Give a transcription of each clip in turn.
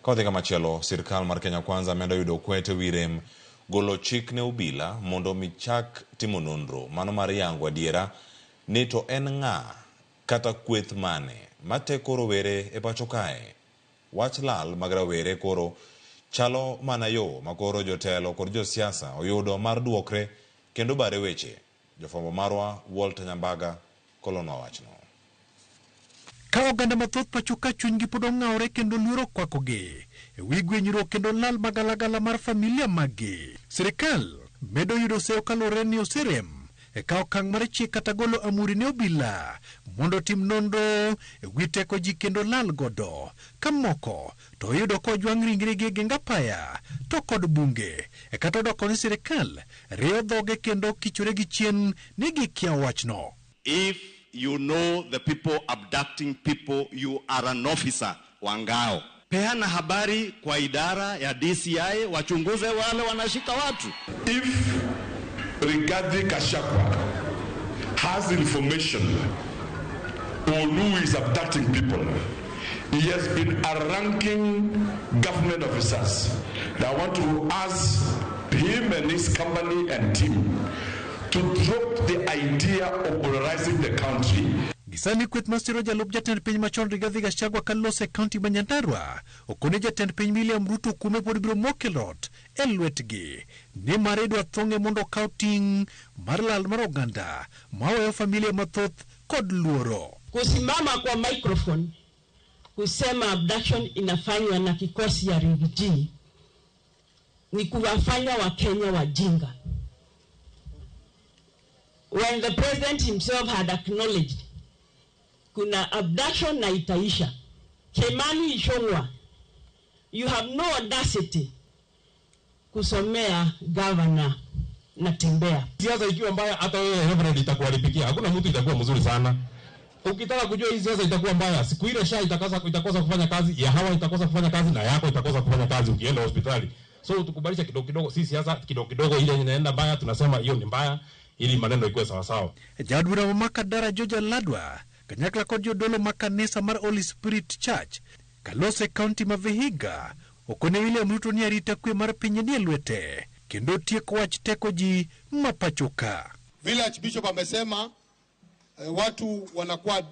Ka wadhi kamachielo, sirkal mar Kenya Kwanza medo yudo kwet e wi rem golo chik ne obila mondo mi chak timo nonro mano mar yango adiera ni to en ng'a kata kweth mane mateko rowere e pacho kae. Wach lal mag rawere koro chalo mana yo ma koro jotelo kod josiasa oyudo mar duokre kendo bare weche. Jofwambo marwa Walter Nyambaga kolonwa wachno. Ka oganda mathoth pacho ka chunygi pod ong'awore kendo luoro okwakogi e wi gwenyruok kendo lal magalagala mar familia maggi, sirikal medo yudo seyo kaluwore ni oserem e kawo okang' mar chik kata golo amuri ne obila mondo otim nonro e wi teko ji kendo lal godo ka moko to iyudo ka ojwang' ringregi e geng apaya to kod bunge e kata odoko ni sirikal riyo dhoge kendo kichore gi chien ni gikia wachno. If you know the people abducting people, you are an officer wa ngao. Peana habari kwa idara ya DCI wachunguze wale wanashika watu. If Rigathi Gachagua has information on who is abducting people, he has been a ranking government officers. I want to ask him and his company and team to drop the idea of polarizing the country. Gisani kweth masiro jalup jatend piny machon Rigathi Gachagua kalose e kaunti ma Nyandarua okone jatend piny William Ruto kume pod biro moke lot e lwetgi nimar idwa thong'e mondo okaw ting' mar lal mar oganda maweyo familia mathoth kod luoro. Kusimama kwa microphone kusema abduction inafanywa na kikosi ya Riggy G ni kuwafanya Wakenya wajinga. When the president himself had acknowledged kuna abduction na itaisha. Kimani Ichung'wah, you have no audacity kusomea governor Natembeya. Siasa ikiwa mbaya, hata wewe Reverend itakuharibikia. Hakuna mtu itakuwa mzuri sana. Ukitaka kujua hii siasa itakuwa mbaya, siku ile SHA itakosa kufanya kazi, ya hawa itakosa kufanya kazi na yako itakosa kufanya kazi ukienda hospitali. So tukubalisha kidogo kidogo, si siasa kidogo kidogo ile inaenda mbaya, tunasema hiyo ni mbaya ili maneno ikuwe sawa sawa. Jaod bura ma Makadara George Aladwa kanyakla kod jodolo ma kanisa mar Holy Spirit Church kalose e kaunti ma Vihiga okone William Ruto ni arita kwe mar pinye nie lwete kendo tieko wach teko ji ma pacho ka. Vile Archbishop amesema watu wanakuwa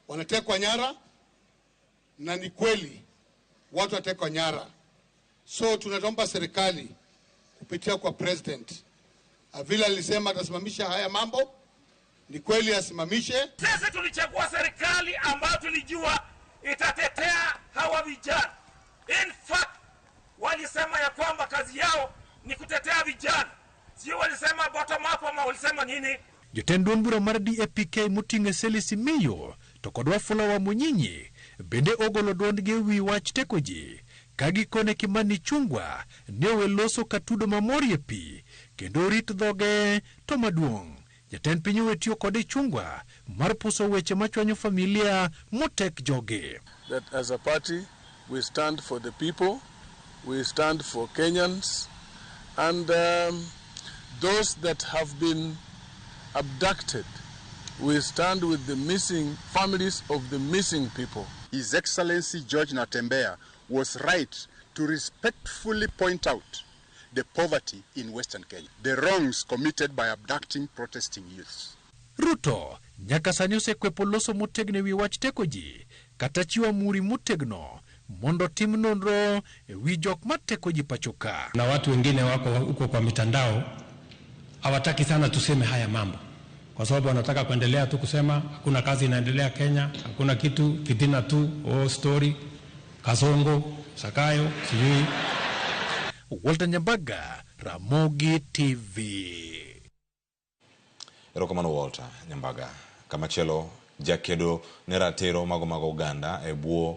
wanatekwa nyara, na ni kweli watu watekwa nyara. So tunaomba serikali kupitia kwa president, vile alisema atasimamisha haya mambo, ni kweli asimamishe. Sisi tulichagua serikali ambayo tulijua itatetea hawa vijana. In fact, walisema ya kwamba kazi yao ni kutetea vijana, sio walisema bottom up ama walisema nini? Jotend duond bura mar DAPK moting'o Eseli Simiyu to kod Wafula Wamunyinyi bende ogolo duondgi e wi wach teko ji ka gikone Kimani Ichung'wah ni owe loso katudo mamorie pi kendo orit dhoge to maduong' jatend piny owe tiyo kod Ichung'wah mar puso weche machwanyo familia motek jogi. That as a party we stand for the people, we stand for Kenyans, and those that have been abducted, we stand with the missing families of the missing people. His Excellency George Natembeya was right to respectfully point out the poverty in Western Kenya, the wrongs committed by abducting protesting youths. Ruto nyaka sani osekwepo loso motegno e wi wach teko ji kata chiwo amuri motegno mondo tim nonro e wi jok mateko ji pacho ka. Na watu wengine wako huko kwa mitandao hawataki sana tuseme haya mambo kwa sababu wanataka kuendelea tu kusema hakuna kazi inaendelea Kenya, hakuna kitu, fitina tu, oh story, Kasongo, Sakayo, sijui. Walter Nyambaga, Ramogi TV. Erokamano Walter Nyambaga. Kamachielo jakedo ne ratiro mago mag oganda e bwo